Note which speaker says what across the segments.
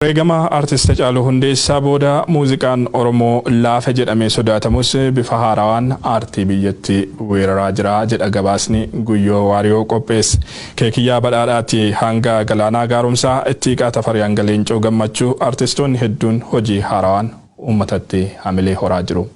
Speaker 1: Wareegama Artist Hacaaluu Hundeessaa booda muuziqaan Oromoo laafe jedhamee sodaatamus bifa haarawaan aartii biyyattii weeraraa jira jedha gabaasni Guyyoo Waariyoo qopheesse. Keekiyyaa Badhaadhaati hanga Galaanaa Gaaromsaa, Ittiiqaa Tafarii hanga Leencoo Gammachuu artistoonni hedduun hojii haarawaan uummatatti hamilee horaa jiru.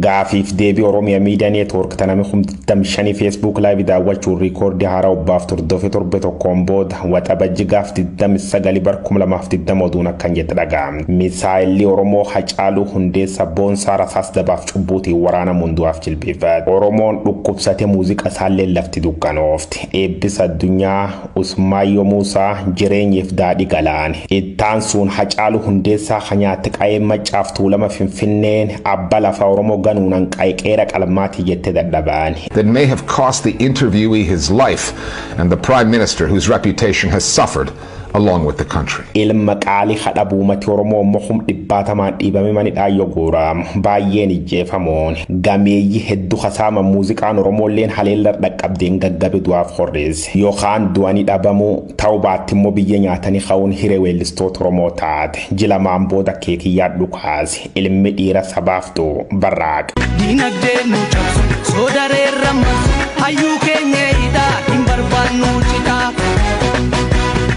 Speaker 2: Gaafiif deebii Oromiyaa Miidiyaa Neetwoork taname 25 Facebook Live daawwachuun riikoordii haaraa obbaaf hordofe torbe tokkoon booda Waxabajji gaaf 29 bar 2020 oduun akkan jette dhaga'amte. Misaayilli Oromoo Hacaaluu Hundeessa Boonsaa rasaas dabaaf cubbuutiin waraanamuun du'aaf jilbeeffate. Oromoon dhukkubsate muuziqaa isaallee lafti dukkanoofte. Eebbisa addunyaa Usmaayyoo Muusaa jireenyeef daadhii galaane. Ittaan sun Hacaaluu Hundeessaa hanyaatti qa'ee Maccaaf Tuulama Finfinneen abba lafa Oromoo ganuunan qeera qalmaatii jette dadhabaan.
Speaker 3: That may have cost the interviewee his life and the prime minister whose reputation has suffered along with the country.
Speaker 2: Ilma qaalii hadha uummati Oromoo immoo hum dhibbaatamaan dhiibame manidhaa yoo guuramu baay'een ijjeefamuun gameeyyii hedduu hasaama muuziqaan Oromoolleen haleella dhaqqabdeen gaggabe du'aaf horreesse yookaan du'anii dhabamuu ta'uu baatti immoo biyya nyaatanii ka'uun hiree weellistoota Oromoo taate jilamaan booda keekiyyaa dhukaase ilmi dhiira sabaaf barraaqa.
Speaker 4: Dinagdee nu cabsu soodareerra marsu hayyuu keenya hidhaa hin barbaannu cidhaa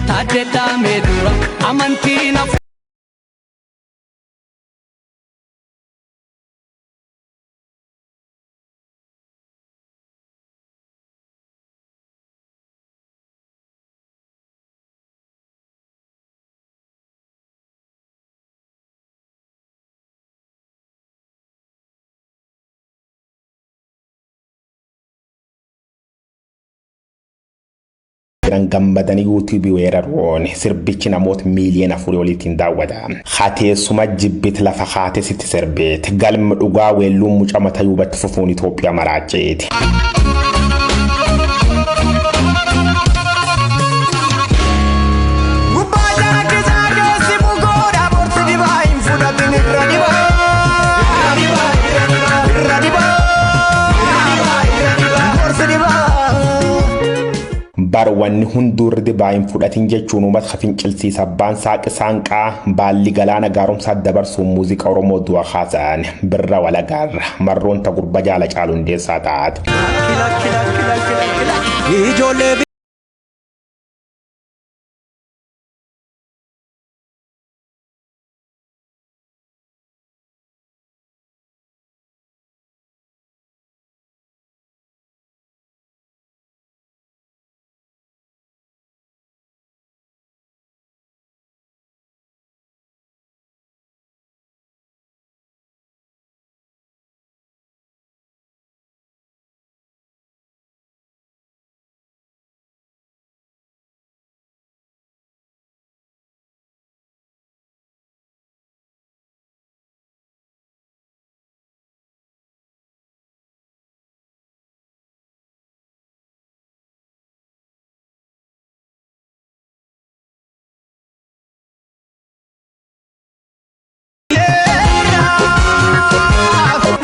Speaker 4: taaddee dhaamee dura amantiin
Speaker 2: Jiran gammadanii yuutuubii weeraruun sirbichi namoota miiliyoona 4 oliitiin daawwata. Hateessuma jibbit lafa haate sitti sirbeet galma dhugaa weelluun mucaa mataa yuubatti fufuun Itoophiyaa maraacheeti.
Speaker 4: Gubbaa jara keessi bukoodha borsi dibaa hin fudhatin irra dibaa. Irra dibaa. Borsi dibaa.
Speaker 2: Bar wanni hunduu irra dibaa hin fudhatin jechuun uummata fincilsiisa abbaan saaqi saanqaa baalli galaana gaaromsaa dabarsuun muuziqaa Oromoo du'a haasa'an birra walagaarra marroonta gurba jaala caalu hundeessaa taate.
Speaker 4: Ijoollee.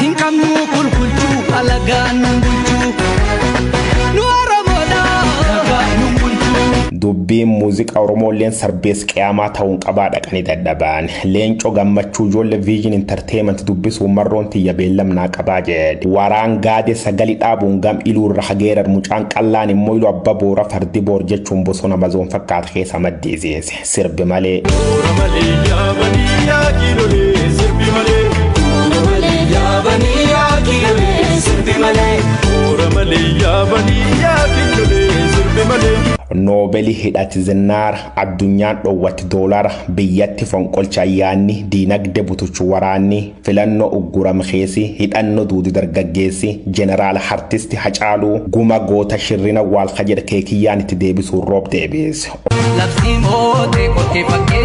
Speaker 4: Hin qabnu qulqulchuu alagaa nun bulchuu nu Oromoodha alagaa nun bulchuu.
Speaker 2: Dubbiin muuziqaa Oromoolleen sarbees qiyaamaa ta'uun qabaa dhaqanii dadhaban. Leencoo Gammachuu ijoollee Vision Entertainment dubbisuun marroon tiyya beellamnaa qabaa jedhe. Waraan gaade sagali dhaabuun gam iluu irra hageerar mucaan qallaan immoo iluu abba boora fardi boor jechuun bosona mazoon fakkaata keessa maddisiise. Sirbi malee.
Speaker 5: Malee yaabanii yaa kiilolee sirbi malee.
Speaker 4: Yaabanii yaa kiilolee sirbi malee.
Speaker 5: Toora malee yaabanii yaa kiilolee sirbi malee.
Speaker 2: Noobelii hidhati zinnaara addunyaan dhoowwatti doolara biyyatti fonqolcha ayyaanni diinagdee butuchu waraanni filannoo uggurame keessi hidhannoo duudi dargaggeessi jeneraal artisti Hacaaluu guma goota shirrina waalka jedhe keekiyyaan itti deebisuun roob deebise.
Speaker 4: Labsii mootee kottee fakkee.